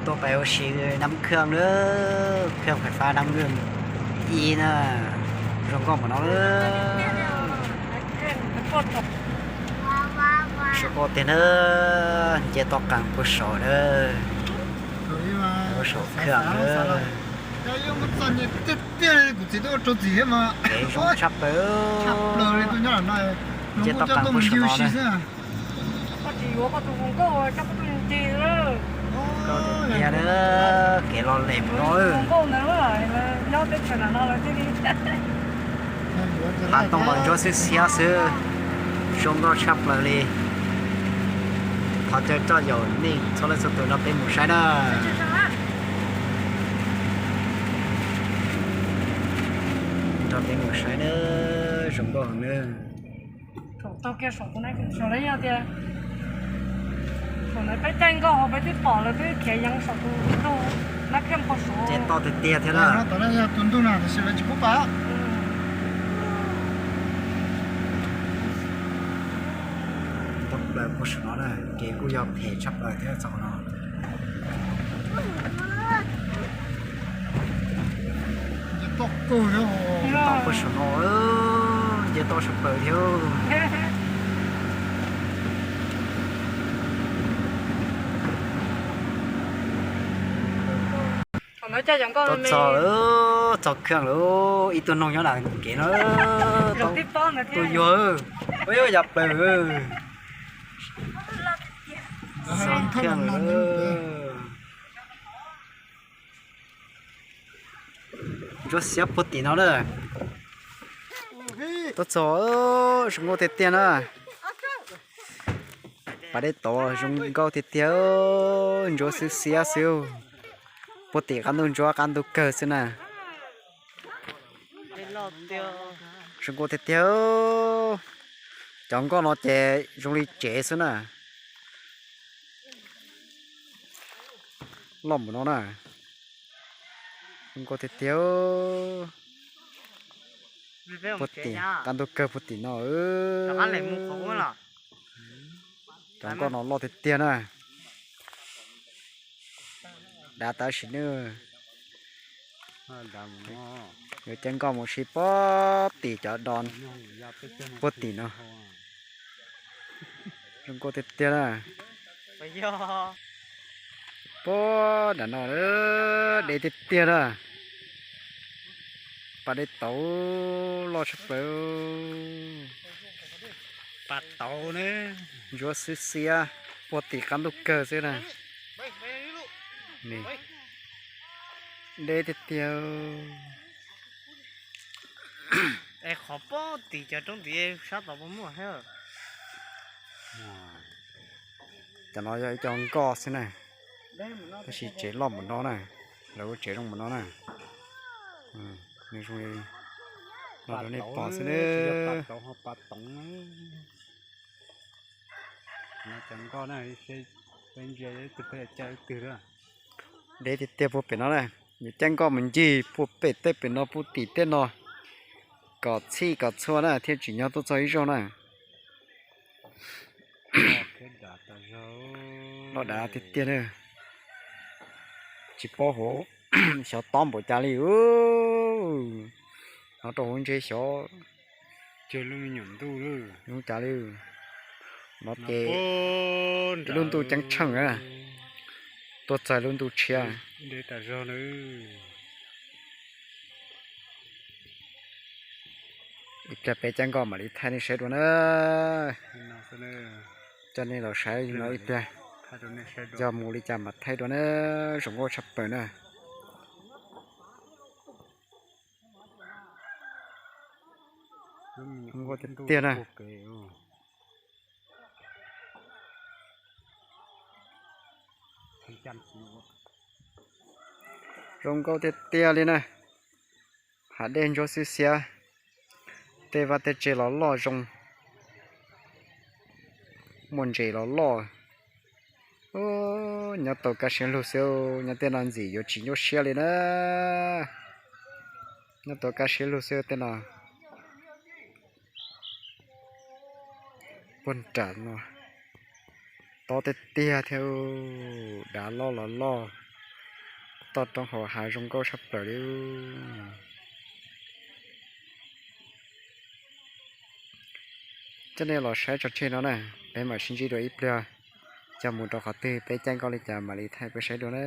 Tuaj pais ua si nab khaj na, khaj fais fab nab nkaj ib na, zoo nkauj npaum no na. Zoo nkauj tiag na, nce toj qees puag saud na, puag saum khaj na. Kev zoo tshaj plaws, nce toj qees puag saum no na. Tiag na, kev loj lem no. Qab tooj los ntsuab xiab xiab xwb, zoo nkauj tshaj plaws li. Thov caw coj yaum nej txhua leej txhua tus nrog peb mus saib na. Nrog peb mus saib na, zoo nkauj heev na. Thaum taug kiag saum tus nab khaj saum lawv yog tias, thaum ntawd peb caij nkoj hauv peb twb pom lawv twb khiav yees saum tus ntug nab khaj puag saud. Nce toj tiag tiag thiab na. Tom no yog tus ntug no tiam sis lawv tsis pub pam. Toj plaws puag saum no na, kev kuj yog phem tshaj plaws thiab txog no. Nce toj kawg thiab, nce toj puag saum no, nce toj tshaj plaws thiab. Txog, txog khaj lawm, ib tug noog nyob nram kev no. Tus yuag, ua yog plaws. Txog khaj lawm. Ntsuab xiab puag tim no na. Tuaj txog, zoo nkauj tiag tiag na. Pas dej tauv zoo nkauj tiag tiag, ntsuab xwb xiab xwb. Puag tim qab ntuj ntsuab qab ntuj kawg xwb na. Zoo nkauj tiag tiag. Cov nkoj no ces zoo li tsev xwb na. Loj npaum no na. Zoo nkauj tiag tiag. Puag tim qab ntuj kawg puag tim no. Cov nkoj no loj tiag tiag na. Dav tab sis nws yuav caij nkoj mus si puag tim cov do puag tim no. Zoo nkauj tiag tiag na. Puag nram no, deb tiag tiag na. Pas dej tauv loj tshaj plaws. Pas tauv na. Ntsuab xwb xiab, puag tim qab ntuj kawg xwb na. Deb tiag tiag. Es qhov pob tim cov roob tid sab tod puas muaj thiab? Cov no yog ib co nkoj xwb na, tab sis tsev loj npaum no na, lawv ua tsev zoo npaum no na. Nws zoo li no rau nej pom xwb na. Deb tiag tiag puag pem no na, yuav caij nkoj mus ncig puag pem tej pem no puag tim tej no kom txhij kom txhua na thiaj tsim nyog tuaj txog ib zaug na. Loj dav tiag tiag na. Tsis paub hauv xyov tob npaum cas li. Hnov rau hauv ntshe xyov zoo cas li. No ces ib lub ntuj ceeb tsheej na, tuaj txog lub ntuj tshiab. Ib pliag peb caij nkoj mam li thaij nej saib dua na. Coj nej los saib no ib pliag, yog mus li cas mam thaij dua na. Zoo nkauj tshaj plaws na. Zoo nkauj tiag tiag na. Zoo nkauj tiag tiag li na. Hav dej ntsuab xwb xiab, tej vaj tej tsev los loj zoo, muaj ntses los loj. Nyob tau kaj siab lug xwb, nyob tej no ntxim yuav tsis nyuaj siab li na. Nyob tau kaj siab lug xwb tej no. Puag nram no, tob tiag tiag thiab, dav loj los loj. toj roob hauv hav zoo nkauj tshaj plaws li. Coj nej los saib tso tseg no na, peb mam sib ntsib dua ib pliag, coj mus rau qhov twg peb caij nkoj li cas mam li thaij peb saib dua na.